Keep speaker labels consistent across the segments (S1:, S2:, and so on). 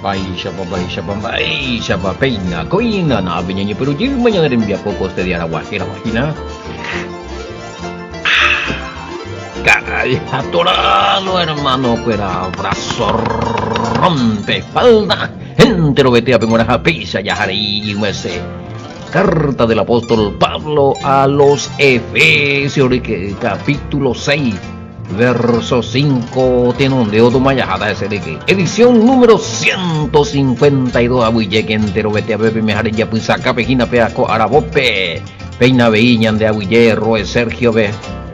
S1: Mba'éichapa, mba'éichapa, mba'éichapa péina kóina na'ápe ñañepyrũ jeýma ñane rembiapo ko este día aragua hérava hína. Karai ha toralo hermano kuéra brazo rompe espalda enterovetéape g̃uarã ha péicha jaharei jyguese. Carta del apóstol Pablo a los Efesios capítulo 6 verso 5 tenonde otomajaháta hese rehe. Edición número 152 aguyjéke enterovetéape peimehare japysakápe hína pe ko aravópe. Péina avei ñande aguyje Roe Sergio-pe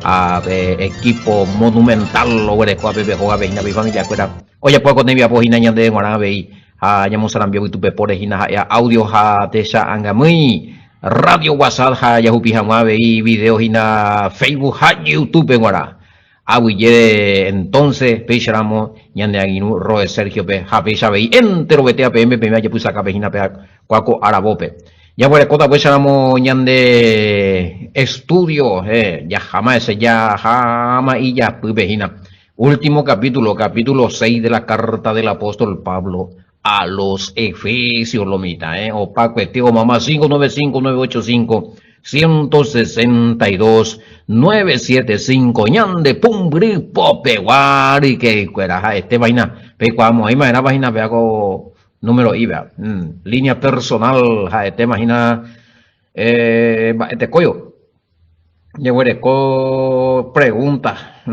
S1: ha pe equipo monumental oguerekóvape pe hógape hína pe ifamiliakuéra ojapóva ko tembiapo hína ñandéve g̃uarã avei ha ñamosarambi ovytupe póre hína ha'éva audio ha techa'angamýi radio WhatsApp ha jahupi hag̃ua avei video hína Facebook ha YouTube-pe g̃uarã. Aguyje entonces péicharamo ñane angirũ Roe Sergio-pe ha péicha avei enterovetéva peẽme peẽme ajepysakápe hína pe kua ko aravópe. Jaguerekóta upéicharamo ñande estudio, eh, jaháma hese jaháma ijapýpe hína. Último capítulo, capítulo 6 de la carta del apóstol Pablo a los Efesios, lo mitã, eh, opa kuete omama 595 985 162 975 ñande pumbyry popegua ryke'ykuéra ha'ete vaina peikuaamo'ãi va'erãpa hína péva ko número iva línea personal ha'etéma hína mba'etekóivo jeguereko pregunta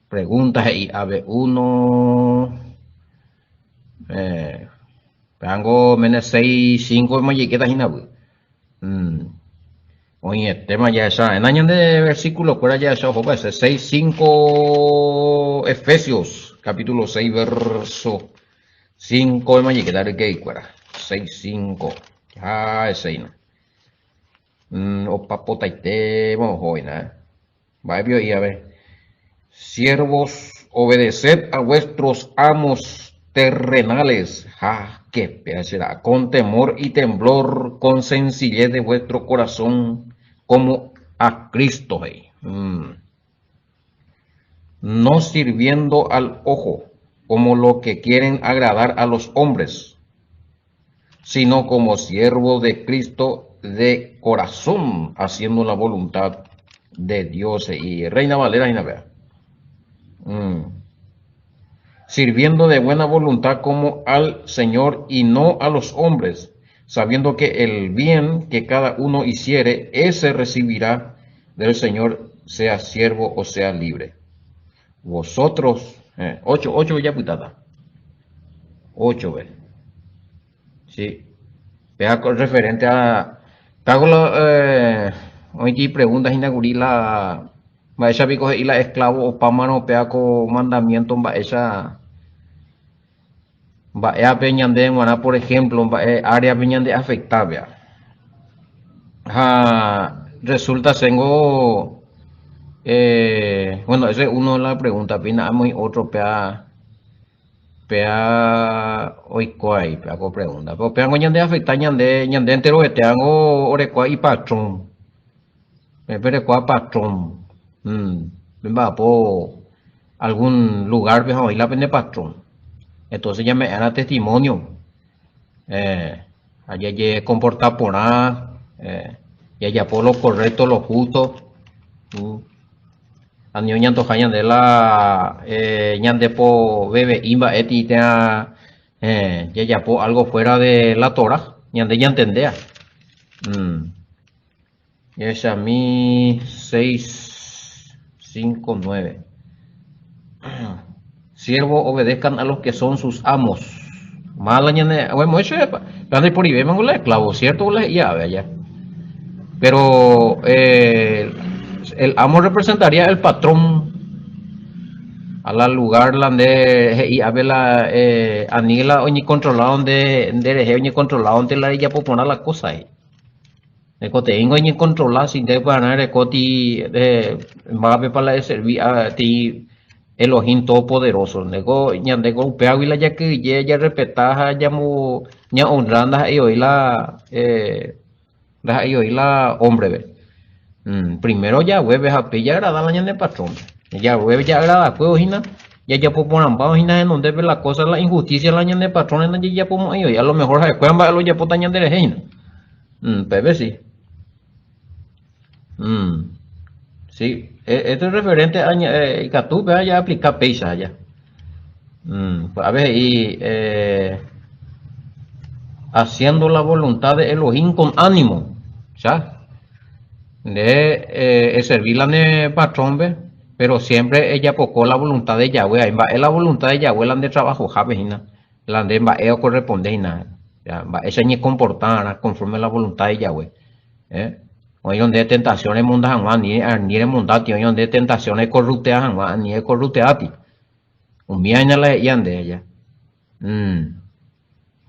S1: pregunta he'i ave uno pévango mene seis cinco omojekéta hína py oĩetéma jahecha va'erã ñande versículo kuéra jahecha ohópa hese seis cinco Efesios capítulo 6 verso 5 omojekéta ryke'ykuéra 6 5 ha eseína opa potaitéma ohóina Mba'e pio he'i ave, Siervos, obedeced a vuestros amos terrenales, ha que péa será, con temor y temblor, con sencillez de vuestro corazón, como a Cristo, he'i. No sirviendo al ojo, como lo que quieren agradar a los hombres, sino como siervo de Cristo de corazón, haciendo la voluntad de Dios. Y Reina Valera hína péva. Sirviendo de buena voluntad como al Señor y no a los hombres, sabiendo que el bien que cada uno hiciere, ese recibirá del Señor, sea siervo o sea libre. Vosotros, 8, 8 japytáta. 8 ve. Sí. Péa ko referente a Tago la eh, oĩti pregunta hína kuri la mba'éicha piko he'i la esclavo opámarõ péa ko mandamiento mba'éicha mba'éape ñande g̃uarã por ejemplo mba'e áreape ñande afecta péa. Ha resulta chéngo eh, bueno ese es uno de la pregunta péina amoĩ otro péa Péa oiko ai péa ko pregunta. Péro péango ñande afecta ñande ñande enterovetéango orekóva ipatrón. Peẽ perekóva patrón. Pemba'apo algún lugar-pe ha oĩ la pende patrón. Entonces ñame'ẽrã testimonio. Ha jajekomporta porã, jajapo lo correcto, lo justo. Ani oñantoja ñande la ñande po veve'i mba'e tĩ térã jajapo algo fuera de la Torah, ñande ñantendea. Jahechami 6, 5, 9. Siervo obedezcan a los que son sus amos. Mala ñane, bueno, eso es, pe ndaiporivémango la esclavo, cierto la he'i ave allá. Pero eh, el amo representaría el patrón a la lugar la nde he'i ave la eh, ani la oñecontrolado nde nde rehe oñecontrolado nde la rejapo porã la cosa he'i. Rekoteĩngo eñecontrola si nde upearã erekóti eh, mávapepa la eservi a ti Elohim Todopoderoso. Ndéko ñandéko upévagui la jakyhyje jarrespeta ha ñamo ña'onrra ndaha'éi voi la eh, ndaha'éi voi la hombre-pe. Mm, primero jaguépe ha upéi jaagrada la ñane patrón-pe. Jaguépe jaagradakuévo hína. Jajapo porãmbáva hína henondépe la cosa la injusticia la ñane patrón-re ndajajapomo'ãi voi. A lo mejor ha'ekuéra mba'e la ojapóta ñanderehe hína. Upépe si. Sí, esto es referente a ikatu upéva jaaplika péicha aja. Ko'ápe he'i haciendo la voluntad de Elohim con ánimo. Cha. Nde eservi la ne patrón-pe, pero siempre ejapoko la voluntad de Yahweh. Ahí mba'e la voluntad de Yahweh la nde trabajohápe hína, la nde mba'e okorresponde hína. Mba'éicha eñekomporta va'erã conforme la voluntad de Yahweh. Oĩrõ nde tentación remonda hag̃ua, ani remondáti, oĩrõ nde tentación rekorrutea hag̃ua, ani rekorruteáti. Umíva hína la he'íva nde aja.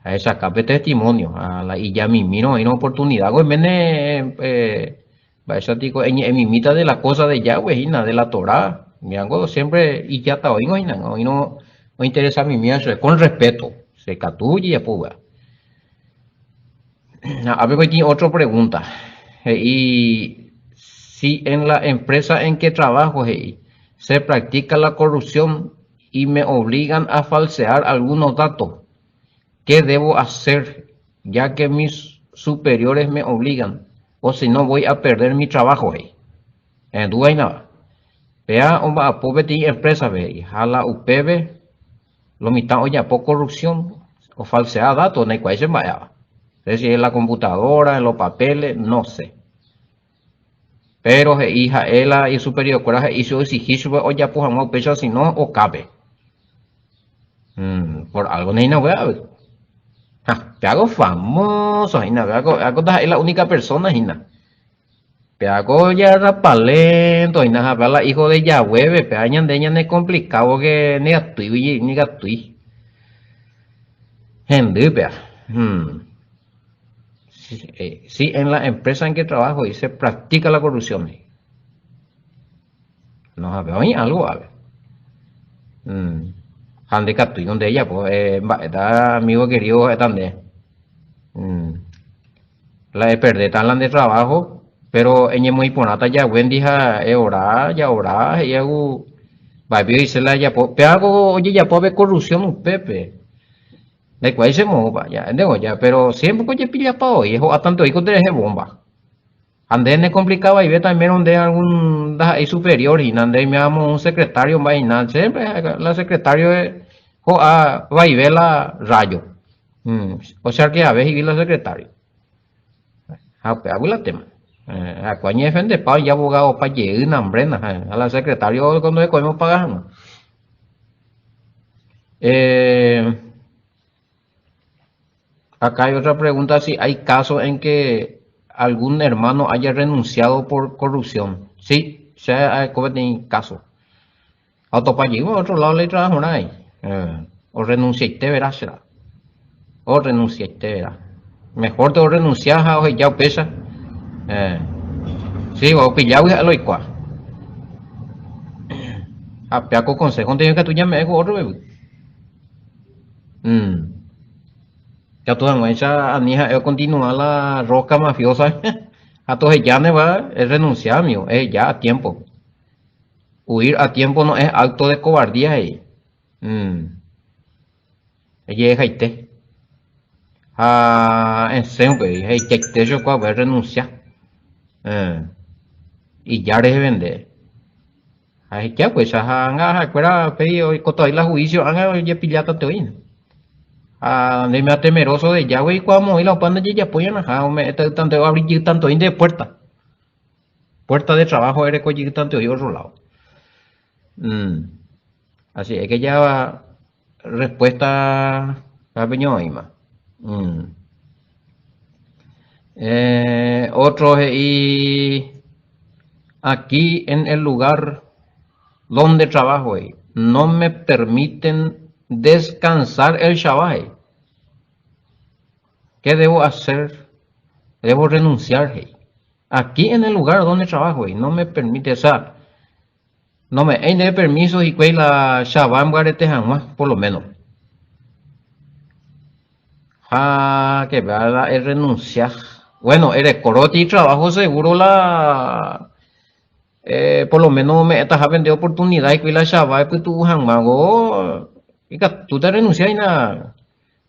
S1: Ahechaka pe testimonio, ha la ijamimírõ oĩrõ oportunidad, oiméne mba'éicha piko eñe'ẽmimíta de la cosa de Yahweh hína, de la Torá, umívango siempre ijáta oĩngo hína, oĩrõ ointeresamimíva chupe, con respeto, che katu ojejapo upéva. Ápe peteĩ ótro pregúnta, he'i, Si en la empresa en que trabajo, he'i, se practica la corrupción y me obligan a falsear algunos datos, qué debo hacer ya que mis superiores me obligan, o si no voy a perder mi trabajo, he'i. Ehendúvainava. Péa omba'apo peteĩ empresa-pe, he'i, ha la upépe Lo mitã ojapo corrupción, ofalsea datos, ndaikuaái che mba'éva. Sé si es la computadora, en los papeles, no sé. Pero he'i ha'e la isuperiorkuéra he'i che oexigi chupe ojapo hag̃ua upéicha si no okápe. Mm, por algo ne'ĩna upéva. Ha, pe algo famoso hína, pe algo ndaha'éi la única persona hína. Péako jarrapalento hína ha péa la hijo de Yahweh-pe, péa ñande ñanekomplikávo ke negatúigui negatúi. Hendy péa. Si en la empresa en que trabajo y se practica la corrupción. No, ha péa oĩ algo ápe. Ha ndekatúi nde ejapo, mba'éta amigo querido ha'éta nde. La eperdéta la nde trabajo, pero eñemoĩ porãta Yahweh-ndi ha eora, jaora, he'i agu mba'épe oise la ejapo. Péva ko ojejapo ave corrupción upépe. Ndaikuaái che moõpa, ja, ndéko ja, pero siempre ko ojepillapa voi, ho'a tanto oiko nderehe bomba. Ha nde ne complica vaivéta oimérõ nde algún ndaha'éi superior hína, nde oiméramo un secretario mba'e hína, siempre la secretario ho'a vaive la rayo. Ocharkeave he'i la secretario. Ha upévagui la tema. Ha'ekuéra oñedefendepa ijabogadopa jey nambre ha la secretario ndohekovéima opaga hag̃ua. Acá hay otra pregunta si hay caso en que algún hermano haya renunciado por corrupción. Sí, che aeko peteĩ caso. Ha otopa jeýma otro lado la itrabajorã ahí. Orrenunciaite verá será. Orrenunciaite verá. Mejor te orrenuncia ha oheja upéicha. Sí, opillágui ha'e lo oikuaa. Ha péa ko consejo nde ikatu ñame'ẽ ko otro pegui. Ikatu hag̃uáicha ani ha'e okontinua la rosca mafiosa ha tohejáneva errenuncia, amigo, eheja a tiempo. Huir a tiempo no es acto de cobardía he'i. Ejehejaite. Ha esẽ upéi he'ijaite chokua errenuncia. Ija reheve nde. Ha he'icha upéicha ha ág̃a ha'ekuéra upéi oikóta oĩ la juicio ág̃a ojepilláta oĩne. Ha ndéima temeroso de Yahweh oikuaamo'ãi la opa ndajejapói va'erãha ome'ẽta ytante oavri jeytante oĩ nde puerta. Puerta de trabajo ereko jeytante oĩ otro lado. Así es que ya respuesta ápe ñoĩma. Otro he'i aquí en el lugar donde trabajo he'i no me permiten descansar el Shabbat he'i. ¿Qué debo hacer? Debo renunciar he'i. Aquí en el lugar donde trabajo he'i no me permite, o sea, nome'ẽi ndéve permiso hikuái la Shabbat mbyarete hag̃ua, por lo menos. Ha que vea la errenuncia. Bueno, erekorõti trabajo seguro la. Por lo menos ome'ẽtaha pende oportunidad hikuái la chava epytu'u hag̃ua ko ikatúta renuncia hína,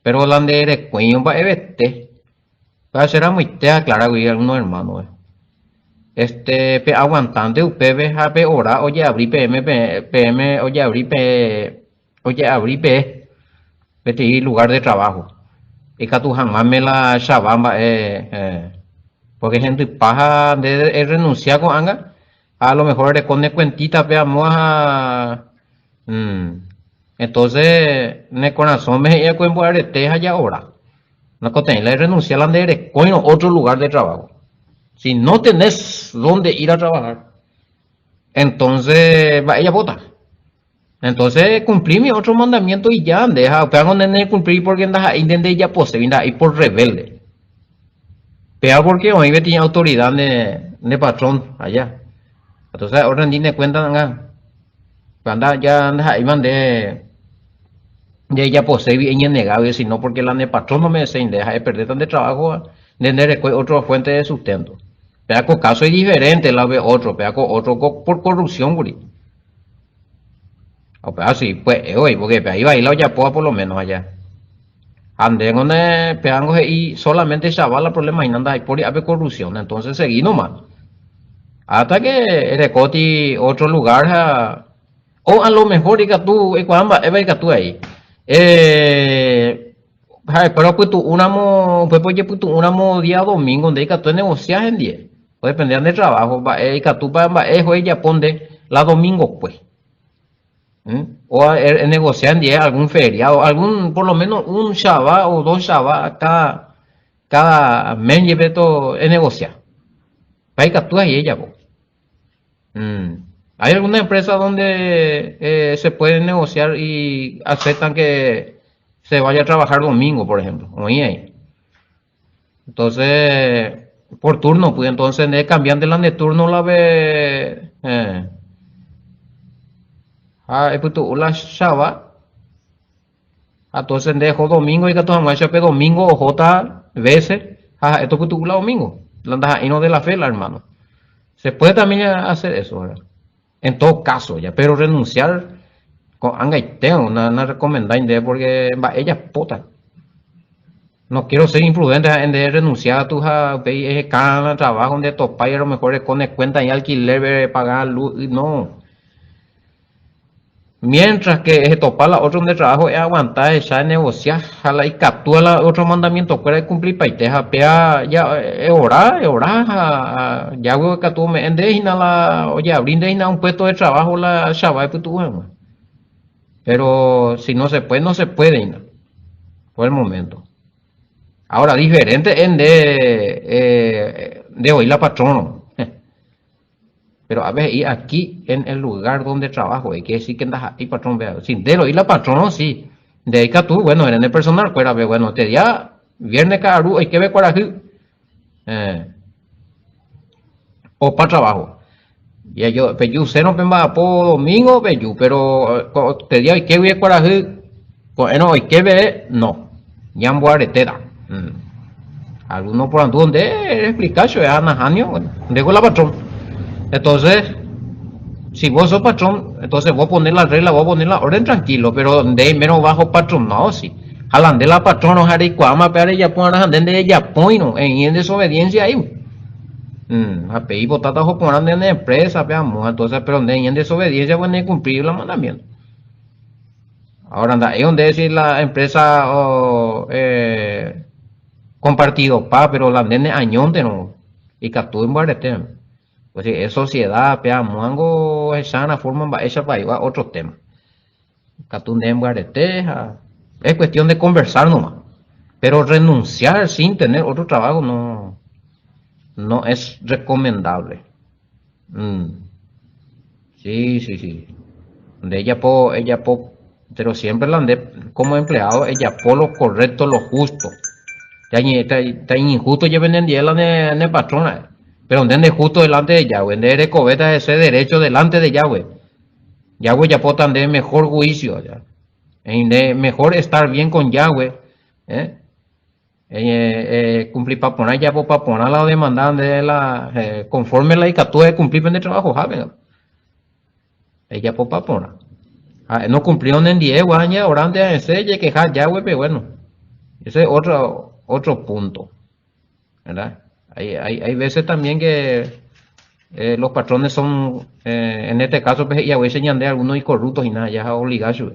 S1: pero la nde rekuéi omba'evete. Péva che ramoite aclara kuri algunos hermano-pe. Este, pe'aguantánte upépe ha pe hora oje'abri peẽme, peẽme oje'abri pe, oje'abri pe peteĩ lugar de trabajo. Ikatu hag̃uáme la chava mba'e, porque hendypa ha nde errenuncia ko'ág̃a ha a lo mejor ereko ne cuentita-pe amo ha entonces ne korasõme he'i va'ekue mbo'arete ha ja'ora. Nakote'ãi la errenuncia la nde erekóirõ otro lugar de trabajo. Si no tenés donde ir a trabajar, entonces mba'e ejapóta? Entonces cumplimi otro mandamiento y ya nde, ha upéva nde necumplíri porque ndaha'éi nde ndejaposégui, ndaha'éi por rebelde. Péva porque oĩ peteĩ autoridad nde, nde patrón allá. Entonces ha'e orrendi ne cuenta anga. Upéva nda, ya ndaha'éima nde ndejaposégui eñenegágui, sino porque la ne patrón nome'ẽséi nde, ha eperdéta nde trabajo, nde nderekói otro fuente de sustento. Péva ko caso idiferente la upe otro, péva ko otro ko por corrupción kuri. Upéva si pya'e voi, porque pe ivai la ojapóva por lo menos allá. Ha ndéngo ne pévango he'i solamente chava la problema hína ndaipóri ápe corrupción, entonces seguí nomás. Hasta que erekóti otro lugar ha o a lo mejor ikatu eikuaa mba'éva ikatu ai. Eh, ha'ekuéra opytu'úramo, upépe ojepytu'úramo día domingo nde ikatu enegosia hendie. Odepende nde trabajo, mba'e ikatúpa mba'e eho ejapo nde la domingokue. O enegosia ndie algún feriado, algún, por lo menos un chava o dos chava cada, cada mes jepe to enegosia. Pa ikatu ahí ejapo. Hay alguna empresa donde eh, se puede negociar y aceptan que se vaya a trabajar domingo, por ejemplo. Oĩ ahí. Entonces, por turno, pues entonces nde cambiante la nde turno la ve eh, ha epytu'u la chava. Entonces nde eho domingo ikatu hag̃uáicha pe domingo ohóta veces ha ha'e topytu'u la domingo. La ndaha'éirõ de la fe la hermano. Se puede también hacer eso, ¿verdad? En todo caso, ya, pero renunciar ko'ág̃aitérõ na, na recomendái ndéve porque mba'e ejapóta. No quiero ser imprudente ha'e nde renuncia katu ha upéi eheka trabajo nde topái a lo mejor reko ne cuenta aĩ alquiler repaga luz y no. Mientras que ehetopa la otro nde trabajo eaguanta ehecha enegocia ha la ikatúva la otro mandamiento kuéra ekumplipaite ha péa ja eora, eora ha jágui katu ome'ẽ nde hína la ojeavri nde hína un puesto de trabajo la chava epytu'u hag̃ua. Pero si no se puede, no se puede hína por el momento. Ahora diferente es nde, eh, nde oĩ la patrón. Pero a veces he'i aquí en el lugar donde trabajo, hay que decir que ndaha'éi patrón pe. Si nde ro'i la patrón, sí. Nde ikatu, bueno, ere ne personal kuérape, bueno, este día viernes ka'aru oikeve kuarahy. Eh, opa trabajo. Ya yo, peju sérõ pemba'apo domingo, peju, pero este día oikegui kuarahy, ko'ẽrõ oikeve, no. Ñamboaretéta. Mm. Alguno oporandu nde explica chupe, ah, nahánio, bueno, ndéko la patrón. Entonces, si vos sos patrón, entonces vos pones la regla, vos pones la orden tranquilo, pero nde oimérõ bajo patronado, sí. Ha la nde la patrón ha reikuaáma pe rejapo va'erã ha nde nderejapóirõ, eĩ en desobediencia ahí. Mm, ha pe ipotáta oho porã nde ne empresa pe amo, entonces, pero nde eĩ en desobediencia pues necumplíri la mandamiento. Ahora nda'éi onde si la empresa o eh, compartidopa, pero la nde ne'añónterõ ikatu imbarete. Pues si es sociedad, pe amóango ohechána forma mba'éichapa aigua otro tema. Ikatu nde mbarete ha es cuestión de conversar nomás. Pero renunciar sin tener otro trabajo no, no es recomendable. Mm. Sí, sí, sí. Nde ejapo, ejapo, pero siempre la nde como empleado ejapo lo correcto, lo justo. Ta injusto jepe nendie la ne, ne patrón ra'e. Pero nde nde justo delante de Yahweh, nde rekovéta hese derecho delante de Yahweh. Yahweh ojapóta nde mejor juicio. Ya. Nde mejor estar bien con Yahweh. ¿Eh?
S2: Ekumplipa porã, ejapopa porã la odemanda nde la conforme la ikatu ekumpli pende trabajohápe. Ejapopa porã. Ha'e nokumplírõ nendie guaña oránte hese jekeha jáguepe, bueno, ese es otro, otro punto. ¿Verdad? Hay, hay, hay veces también que eh, los patrones son, eh, en este caso, pues, y a veces ñande algunos y corruptos y nada, ya obligados.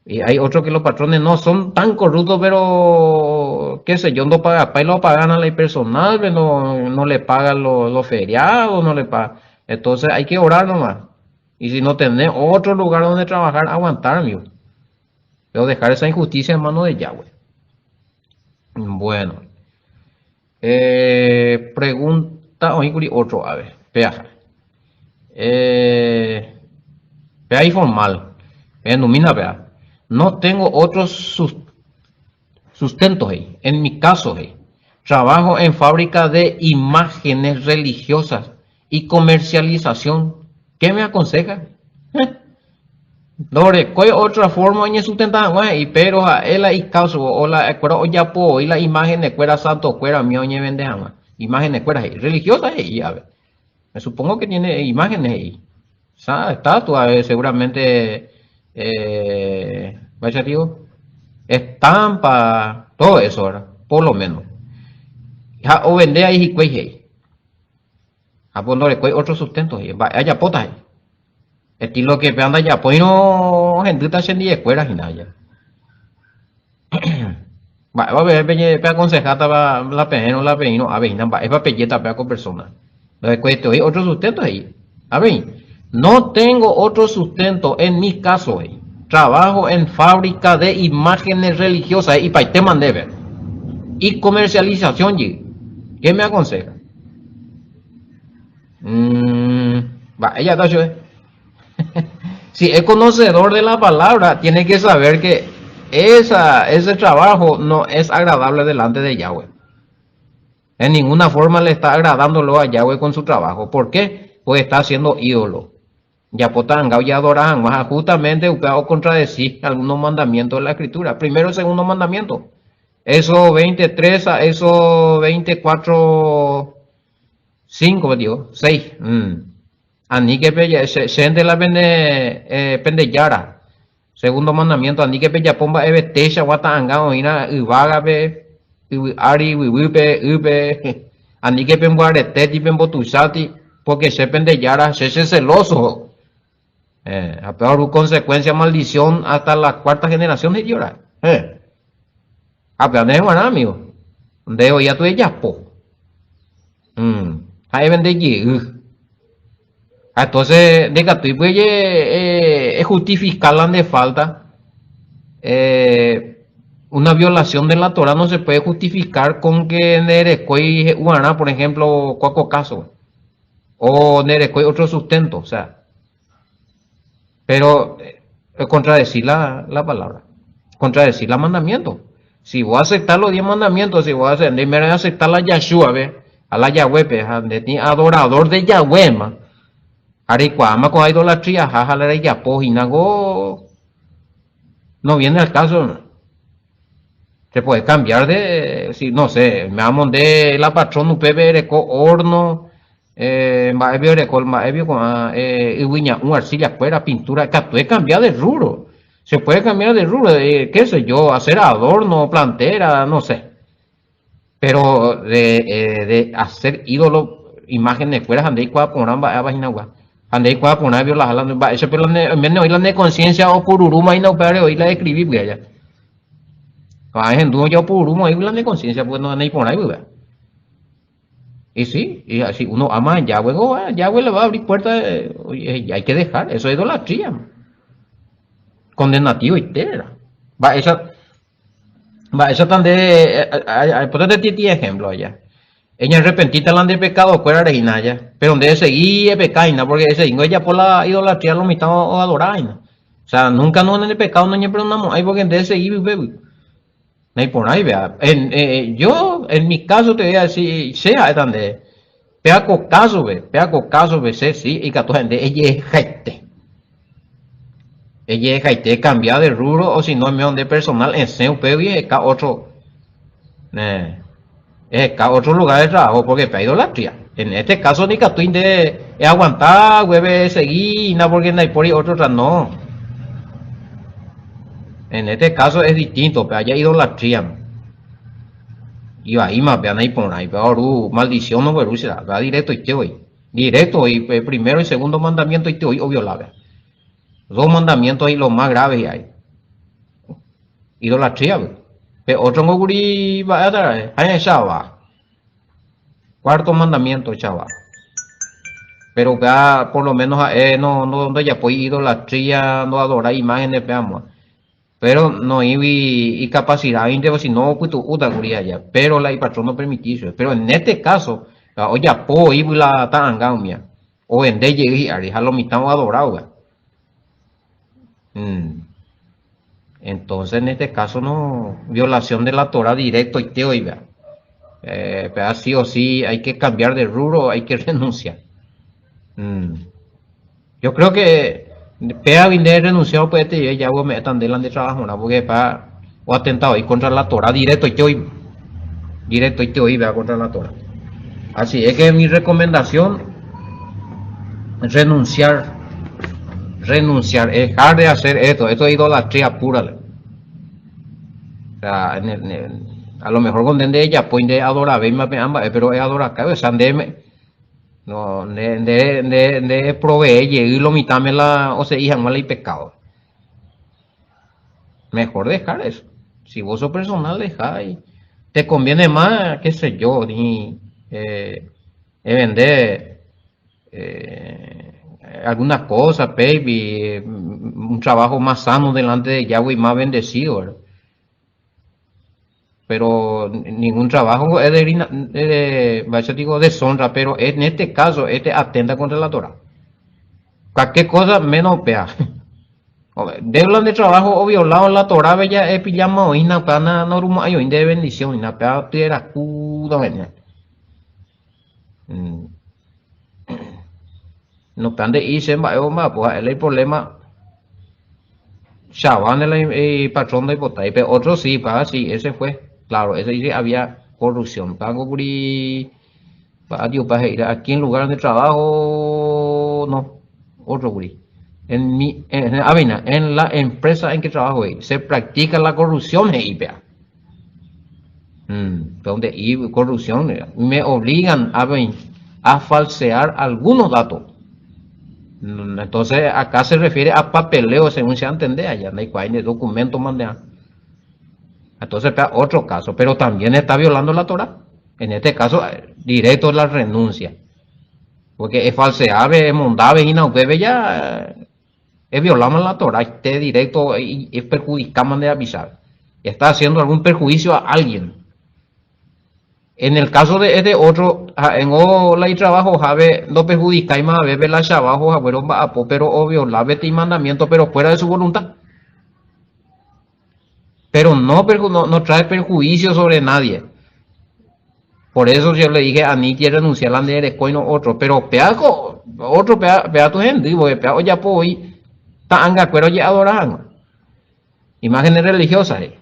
S2: Y hay otros que los patrones no son tan corruptos, pero qué sé yo, no paga, y lo pagan a la personal, no, no le pagan los, los feriados, no le pagan. Entonces hay que orar nomás. Y si no tenés otro lugar donde trabajar, aguantar, amigo. Pero dejar esa injusticia en manos de Yahweh. Bueno. Eh, pregunta, oí otro, a ver, peaja. Eh, pea informal. Pea pea. No tengo otros sustentos ahí. En mi caso, hey. Trabajo en fábrica de imágenes religiosas y comercialización. ¿Qué me aconseja? Eh. Ndorekói otra forma oñesustenta hag̃ua he'i, péro ha'e la ikáso o la ha'ekuéra ojapo voi la imágenekuéra santokuéra umi oñevende hag̃ua. Imágenekuéra he'i, religiosa he'i ave. Me supongo que tiene imágenes he'i. Sa estatua seguramente eh, vaya digo, estampa, todo eso, ¿verdad? Por lo menos. Ha ovende ahí hikuái he'i. Ha po ndorekói otro sustento he'i, mba'e ajapóta he'i. Estilo que péva ndajapóirõ ohendýta chendiekuéra hína aja. Mba'épa peẽ peñe peaconsejátava la peẽrõ la peĩrõ ave hína mba'épa pejéta péva ko persona. Ndohekuaitevoi otro sustento he'i. Avei, no tengo otro sustento en mi caso he'i. Trabajo en fábrica de imágenes religiosas he'ipaitéma ndéve. Y comercialización jey. ¿Qué me aconseja? Mm, mba'e ja'éta chupe? Si es conocedor de la palabra, tiene que saber que esa, ese trabajo no es agradable delante de Yahweh. En ninguna forma le está agradándolo a Yahweh con su trabajo. ¿Por qué? Pues está haciendo ídolo. Japóta anga ojeadora hag̃ua ha justamente upéva okontradesi algunos mandamientos de la escritura. Primero y segundo mandamiento. Eso 23 a eso 24, 5, digo, 6. Mm. Aníke pe che, chénte la pende, eh, pende jára. Segundo mandamiento, aníke pejapo mba'evetéichagua ta'anga oĩra yvágape, yvy ári, yvyguýpe, ýpe. Aníke pemboaretéti, pembotuicháti, porque che pende Jára, che che celoso. Eh, ha péva oru consecuencia maldición hasta la cuarta generación he'i ora. Eh. Ha péva ndéve g̃uarã, amigo. Nde voi atu ejapo. Mm. Ha evende jey. Ha entonces ndikatúi py'aje ejustifica la nde falta. Eh, una violación de la Torah no se puede justificar con que nderekói he'uarã, por ejemplo, kua ko caso. O nderekói otro sustento, o sea. Pero eh, contradecir la, la palabra, contradecir la mandamiento. Si vos aceptás los 10 mandamientos, si vos aceptás, aceptar la Yahshua, ve, a la Yahweh, pe, ha nde ni adorador de Yahweh ma. Ha reikuaáma ko'ã idolatría ha ha la rejapo hína ko no viene al caso. Te puedes cambiar de, si no sé, me amonde la patrón upépe ereko horno, eh, mba'épe oreko, mba'épe ko'ã eh, yvy ña'ũ, arcilla kuéra, pintura, katu ecambia de rubro. Se puede cambiar de rubro, eh, qué sé yo, hacer adorno, plantera, no sé. Pero de, eh, de hacer ídolo, imágenes kuéra ha ndeikuaa porã mba'éva hína gua. Ha ndeikuaa porã violaha la mba'éicha la ne, oiméne oĩ la ne conciencia opururúma hína upévare oĩ la escribí py'a ja. Ha ehendu oja opururúma oĩ la ne conciencia pues no neiporãi py'a. Y sí, y si uno ama a Yahweh, oh, Yahweh le va a abrir puerta, eh, hay que dejar, eso es idolatría. Condenativo y tera. Mba'éicha Mba'éichata nde, aipota teti ejemplo aja. Eñarrepentíta la nde pekadokuérare hína aja, pero nde esegi epeka hína, porque esegingo ejapo la idolatría lo mitã oadora hína. O sea, nunca no nde pekado noñeperdonamo'ãi porque nde esegi upégui. Naiporãi péva. En, eh, yo, en mi caso te voy a decir, che ha'éta nde, péva ko kásope, péva ko kásope che si ikatu ha'e nde ejehejaite. Ejehejaite ecambia de rubro o si no oime nde personal esẽ upégui eheka otro. Ne. Eheka otro lugar de trabajo porque pe idolatría. En este caso nikatúi nde eaguanta gueve esegi hína porque ndaipóri otro tra no. En este caso es distinto, pe aja idolatría. Ivaíma pe naiporãi, pe oru maldición ogueru che pe directoite voi. Directo voi, pe primero y segundo mandamiento ite voi oviola pe. Dos mandamientos y lo más grave hi'ái. Idolatría pe. Pe otro ngo kuri mba'éta ra'e, ha chava. Cuarto mandamiento chava. Pero upéva por lo menos ha'e no no ndojapói idolatría, ndoadorái imágenes pe amóa. Pero noĩgui icapacidad-inte o si no opytu'úta kuri aja. Pero la ipatrón no permití chupe. Pero en este caso, ojapo oĩgui la ta'anga umía. Ovende jey hi'ári ha lo mitã oadora upéva. Mm. Entonces, en este caso, no, violación de la Torah directoite oiva. Eh, pero sí o sí hay que cambiar de rubro, hay que renunciar. Mm. Yo creo que pea vinde renunciado puede te ya vos me tan delante trabajo, ¿no? Porque pa o atentado y contra la Torah directo y directo y te oí contra la Torah. Así es que mi recomendación, renunciar, renunciar, dejar de hacer esto, esto es idolatría pura. O sea, a lo mejor con de ella pues de adora ambas, pero es adora acá, o sea, de no, de de de de provee y lo mitad me la o sea, hija mal y pecado. Mejor dejar eso. Si vos sos personal, deja y te conviene más, qué sé yo, ni eh, vender eh, algunas cosas, baby, un trabajo más sano delante de Yahweh y más bendecido, ¿verdad? Pero ningún trabajo es de, de, digo, deshonra, pero en este caso, este atenta contra la Torah. Cualquier cosa menos pea. Deulan de trabajo o violado la Torah, bella es pijama o ina pana no rumo ayo de bendición, ina pea tuviera cudo venía. Mm. No pan de irse pues el problema Chabán el, el patrón de Ipotay, pero otro sí, pa, sí, ese fue, claro, ese dice había corrupción. Pago kuri, pa, Dios, pa, aquí en lugar de trabajo, no, otro kuri. En mi, en, avena, en la empresa en que trabajo, se practica la corrupción, IPA. Donde y corrupción, me obligan a, a falsear algunos datos. Entonces, acá se refiere a papeleo, según se entiende allá, no hay documento mande. Entonces, otro caso, pero también está violando la Torah. En este caso, directo la renuncia. Porque es falseable, es mondave, y no ya es violamos la Torah, esté directo y es perjudicamos de avisar. Está haciendo algún perjuicio a alguien. En el caso de este otro, en o la y trabajo, jave, no perjudica y más bebe la chabajo, pero obvio, la vete y mandamiento, pero fuera de su voluntad. Pero no, no, no trae perjuicio sobre nadie. Por eso yo le dije a Niki renunciar a la no otro, pero peaco, otro pea, pea tu gente, porque pea oye hoy, ta'anga cuero ya adoran. Imágenes religiosas. Eh.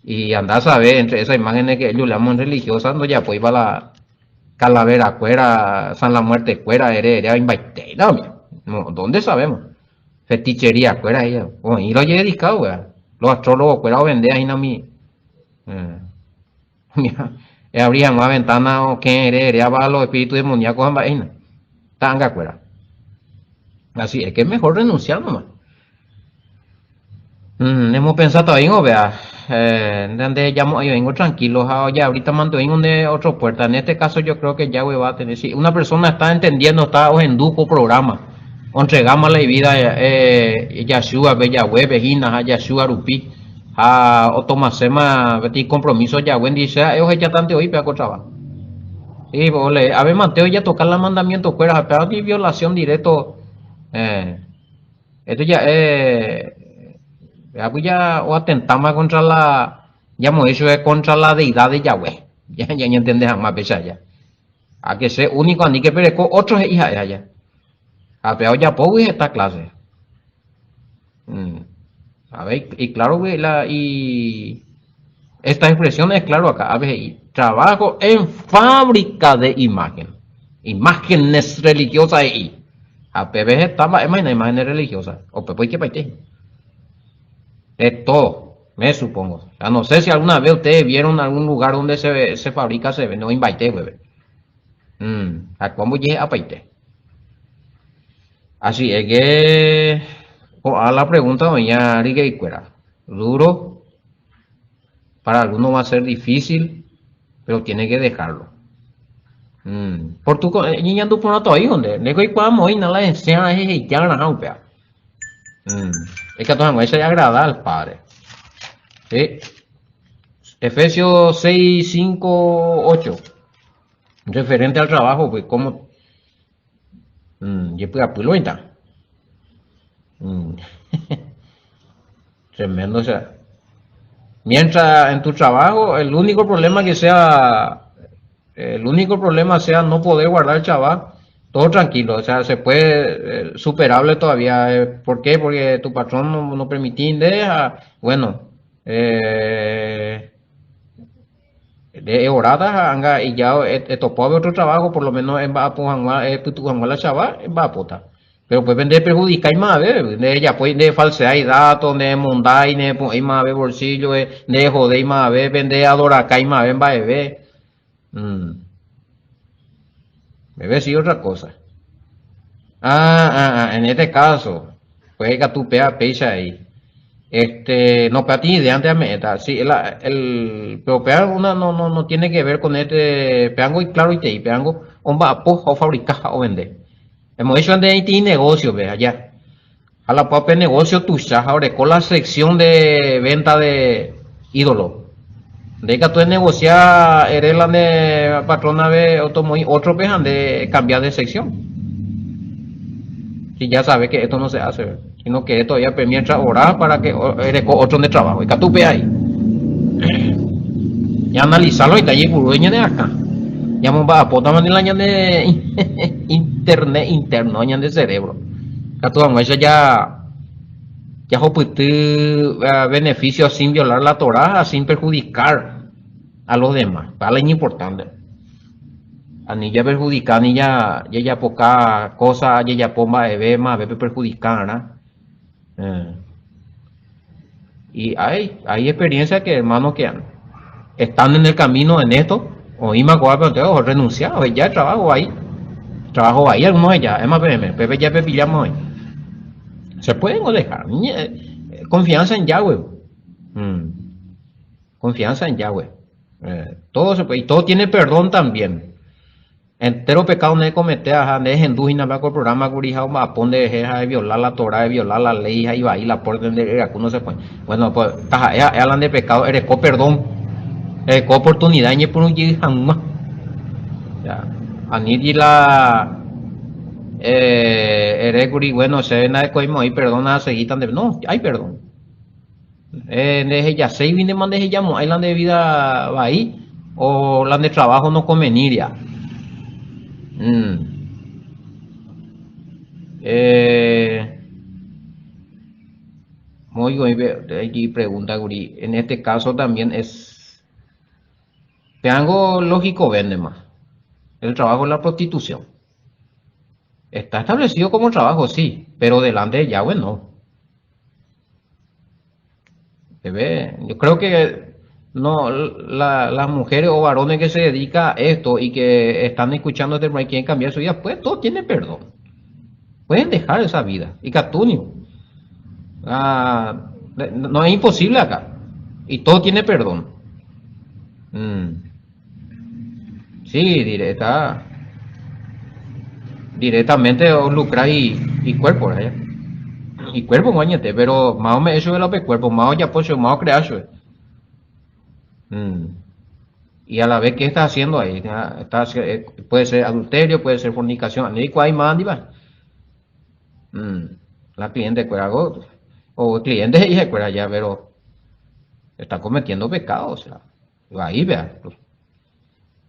S2: Y anda a saber, entre esas imágenes que ellos le llaman religiosas, no ya pues iba la calavera cuera, San la Muerte cuera, ere, ere, no, ¿dónde sabemos? Fetichería cuera ella. Oh, y lo he dedicado, wea. Los astrólogos cuera o vende ahí no mi. Eh. Abrían una ventana o que ere, ere, a los espíritus demoníacos en Tanga cuera. Así es que es mejor renunciar nomás. Hemos pensado todavía, vea, donde llamo, yo vengo tranquilo, ya ahorita mando en donde otra puerta. En este caso yo creo que ya va a tener, si una persona está entendiendo, está o enduco programa, entregamos la vida Yahshua, Yahweh, Bejina, Yahshua Rupi, a o tomasema, compromiso Yahweh, dice, ellos ya tanto hoy, pero trabajo. Sí, ole, a ver, Mateo ya tocar el mandamiento fuera, pero violación directo, esto ya ya o atentamos contra la, ya hemos hecho es contra la deidad de Yahweh. Ya, ya, ya entiendes más pesa ya. A que sea único, ni que perezco otro hija ya. A peor ya poco esta clase. A ver, y claro, güey, la, y Esta expresión es claro acá, ápe he'i, trabajo en fábrica de imagen. Imágenes religiosas he'i. Ha pépe heta mba'éma hína imágenes religiosas. Upépe oikepaite hína. De todo, me supongo. O sea, no sé si alguna vez ustedes vieron algún lugar donde se, se fabrica, se vende, oĩmbaite upépe. Mm, ha kómo ojehe'apaite. Así es que ko'ã la pregunta oĩa ryke'ykuéra. Duro, para algunos va a ser difícil, pero tiene que dejarlo. Mm. Por tu eh, ñeñandu porã todavía nde, ndéko oikuaa moĩna la esẽva ehejáraha upéva. Mm. Ikatu hag̃uáicha agrada al Padre. Sí. Efesios 6, 5, 8. Referente al trabajo, pues, ¿cómo? Mm, jepy'apy loĩta. Mm. Tremendo, o sea. Mientras en tu trabajo, el único problema que sea, el único problema sea no poder guardar chaval, todo tranquilo, o sea, se puede, eh, superable todavía. Eh, ¿Por qué? Porque tu patrón no, no permití, deja, bueno, eh, De orada ha anga ijao etopo ave otro trabajo, por lo menos emba'apo hag̃ua, epytu'u hag̃ua la chava, emba'apóta. Péro upépe ndeperhudikái maveve, ndejapói, ndefalseái dato, neemondái, neepo'ẽi maveve bolsillo-pe, ndeehodéi mavevépe, ndeadorakái maveve mba'eve. Upépe si otra cosa. Ah, ah, ah, en este caso, pues ikatu péa péicha he'i. Este, no péa tĩ idea nte ame'ẽta. Si, la, el, pero péa una no, no, no tiene que ver con este, péango iclaroitei, péango omba'apo ha ofabrica ha ovende. Hemos hecho antes itĩ negocio-pe allá. Ha la pe negocio tuicha ha oreko la sección de venta de ídolo. Nde ikatu enegosia ere la nde patrona-pe otomoĩ otro-pe ha nde ecambia de sección. Si ya sabe que esto no se hace, sino que todavía pe mientras orás para que ereko otro nde trabajo. Ikatu pe ahí. Ñaanalizarlo ita jaipuru ñane akã. Ñamomba'apótama la ñane internet interno, ñande cerebro. Katu hag̃uáicha ja jahupyty beneficio sin violar la Torah ha sin perjudicar a los demás. Upéva la iñimportánte. Ani japerhudika ni jajapoka kósa jajapo mba'eve mavépe perhudikarã. Y hay, hay experiencia que hermanos que están en el camino en esto, oĩma ko'ápe ote orenunsia, oheja trabajo vai, trabajo vai algunos oheja, es más peẽme, pépe ja pepillamos oĩ. Se pueden dejar, confianza en Yahweh. Mm. Confianza en Yahweh. Eh, todo se puede, y todo tiene perdón también. Entéro pekádo nde ekomete ha nde ehendu hína mba'e ko programa kuri ha omba'apo nde rehe ha eviola la Torá, eviola la léi ha ivai la pórte nde ryaku no se puede. Bueno, pues taha'e ha'éva la nde pekádo ereko perdón, ereko oportunidad eñepyrũ jey hag̃ua. Ya, aníti la ere kuri bueno chéve ndaekoimo'ãi perdón ha asegíta nde, no, hay perdón. Nderehejaséigui ndéma ndehejamo'ãi la nde vida vai o la nde trabajo no conveníria. Moõiko oĩ pe pregunta kuri, en este caso también es péango lógico véndema el trabajo de la prostitución. Está establecido como trabajo, sí, pero delante de Yahweh no. Bebé, yo creo que no, la, las mujeres o varones que se dedican a esto y que están escuchando este programa y quieren cambiar su vida, pues todo tiene perdón. Pueden dejar esa vida. Y catunio. Ah, no es imposible acá. Y todo tiene perdón. Mm. Sí, directa, directamente o lucra y, y cuerpo, ¿verdad? Y cuerpo, añete, pero más o menos eso de la cuerpo, más ya pues, más crea eso. Mm. Y a la vez, ¿qué está haciendo ahí? Está, eh, puede ser adulterio, puede ser fornicación. Hay más, mm. La cliente o cliente y ya, pero está cometiendo pecado, o sea. Vai vea.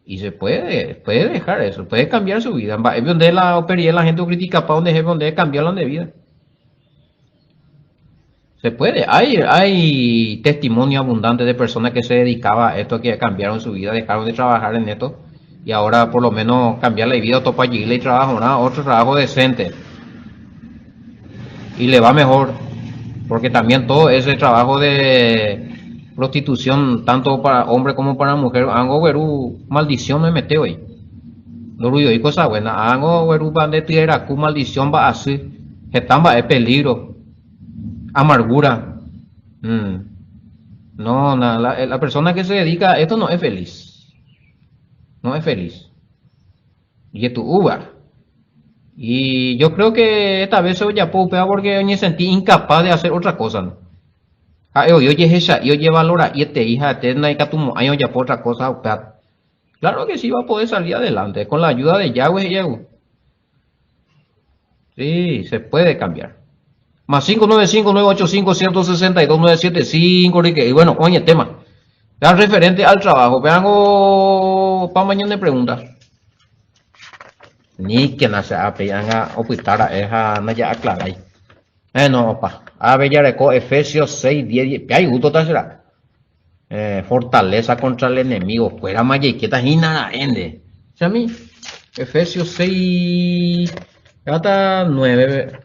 S2: Y se puede, puede dejar eso, puede cambiar su vida. Mba'épe onde la operie la gente ocriticapa onde jefe onde cambiar la de vida. Se puede. Hay, hay testimonio abundante de personas que se dedicaba a esto, que cambiaron su vida, dejaron de trabajar en esto y ahora por lo menos cambiar la vida, topa y trabajo, ¿no? Otro trabajo decente. Y le va mejor, porque también todo ese trabajo de prostitución, tanto para hombre como para mujer, ango gueru maldición me mete hoy. Ndoruioi cosa buena, ango gueru bande tierra maldición va así, hetamba es peligro, amargura. No, la, la persona que se dedica a esto no es feliz. No es feliz. Y tu uva. Y yo creo que esta vez ojapo upéva porque oñesentí incapaz de hacer otra cosa. ¿No? Ha'e oi ojehecha'i ojevalora'ieterei ha'ete ndaikatumo'ãi ojapo otra cosa upéva. Claro que sí va a poder salir adelante con la ayuda de Yahweh he'i. Sí, se puede cambiar. Más 595 985 162 975 y bueno, oye, tema. Ya referente al trabajo. Vean, pa mañana pregunta. Ni que na che ápe ág̃a opytára'e ha ndaja'aclarái. Bueno, opa. Ave jareko Efesios 6, 10, 10. Pe gústota che ra'e. Fortaleza contra el enemigo. Kuérama jaikéta hína ra'e nde. Chami. Efesios 6, hasta 9.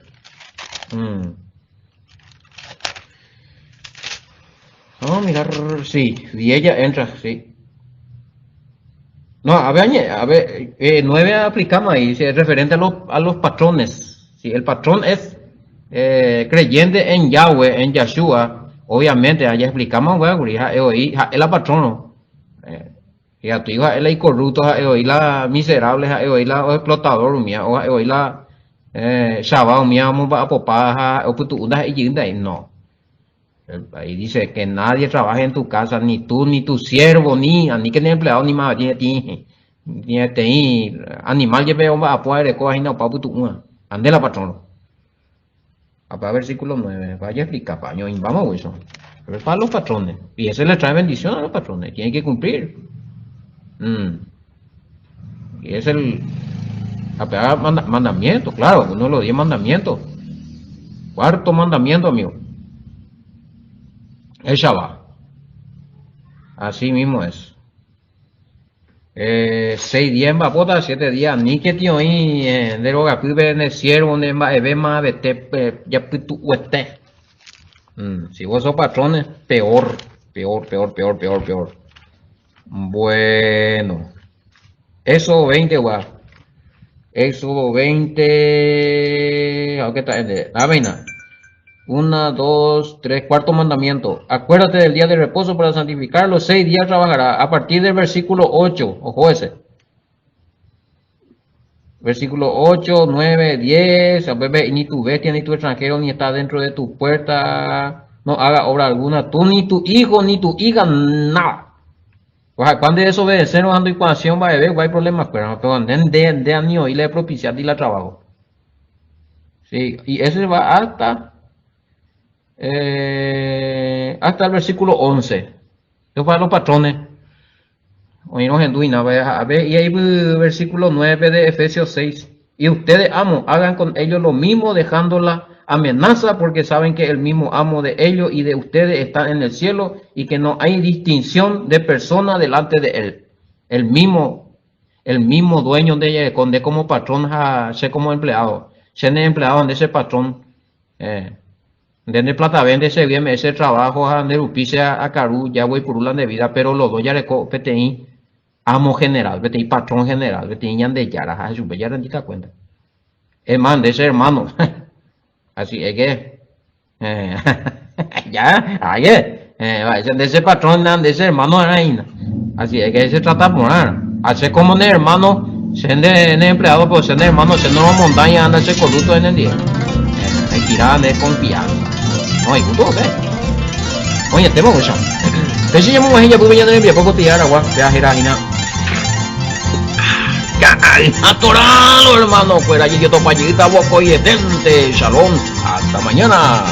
S2: No, mira, sí, 10 ya entra, sí. No, a ver, a ver, 9 aplicamos ahí, sí, es referente a los patrones. Si el patrón es creyente en Yahweh, en Yahshua, obviamente, allá explicamos, güey, ha'e la patrono. Ya tu ha'e la icorrupto, ha'e oĩ la miserable, ha'e oĩ la explotador umía, o ha'e oĩ la chava umía omomba'apopa ha opytu'u ndaha'éi jey nda'éi. No. Ahí dice que nadie trabaje en tu casa, ni tú, ni tu siervo, ni aníke ne empleado, ni más ni peteĩ animal jepe omba'apo erekóva hína opa opytu'úva. Ha nde la patrón. Apa versículo 9, vaya explicar, pa, ñoĩmbáma eso. Pero para los patrones. Y ese le trae bendición a los patrones. Tienen que cumplir. Y es el mandamiento, claro, uno de los 10 mandamientos. Cuarto mandamiento, amigo. El Shabbat. Así mismo es. 6 días mba'apóta, 7 días aníke tio oĩ nde rogapýpe nde siervo nde mba'eve mavete japytu'uete. Si vos sos patrones, peor, peor, peor, peor, peor, peor. Bueno. Éxodo 20 gua. Éxodo 20. ¿Qué está? Ah, Una, dos, tres, cuarto mandamiento. Acuérdate del día de reposo para santificarlo. 6 días trabajará. A partir del versículo 8. Ojo ese. Versículo 8, 9, 10. Ni tu bestia, ni tu extranjero, ni está dentro de tu puerta. No haga obra alguna. Tú, ni tu hijo, ni tu hija, nada. O cuando desobedecer ando ecuación va a ver, hay problemas, pero de, de año y le propiciar y la trabajo. Sí, y ese va hasta el versículo 11. Eso para los patrones. Hoy no a ver, y ahí versículo 9 de Efesios 6. Y ustedes, amo, hagan con ellos lo mismo, dejando la amenaza, porque saben que el mismo amo de ellos y de ustedes está en el cielo y que no hay distinción de persona delante de él. El mismo dueño de ella, con de como patrón, sé como empleado. Sé empleado de ese patrón. De plata vende ese bien ese trabajo de rupice a caru ya voy por de vida, pero los dos ya le peteĩ amo general, peteĩ patrón general, peteĩ Ñandejára, ha chupe ya rendita cuenta. Es más, de ese hermano. Así es que ya, ahí es. De ese patrón, de ese hermano ahí. Así es que se trata por Así como de hermano, se de, de empleado, pues se de hermano, se no montaña, anda ese corrupto en el día. Hay que ir a de confianza. No hay gusto, ¿ok? Oye, tengo eso. Péicha ñamog̃uahẽ japy ñane rembiapo ko tía aragua, pe ajera hína. Atorado, hermano, fuera, yo topa vokóietente. Shalom, hasta mañana.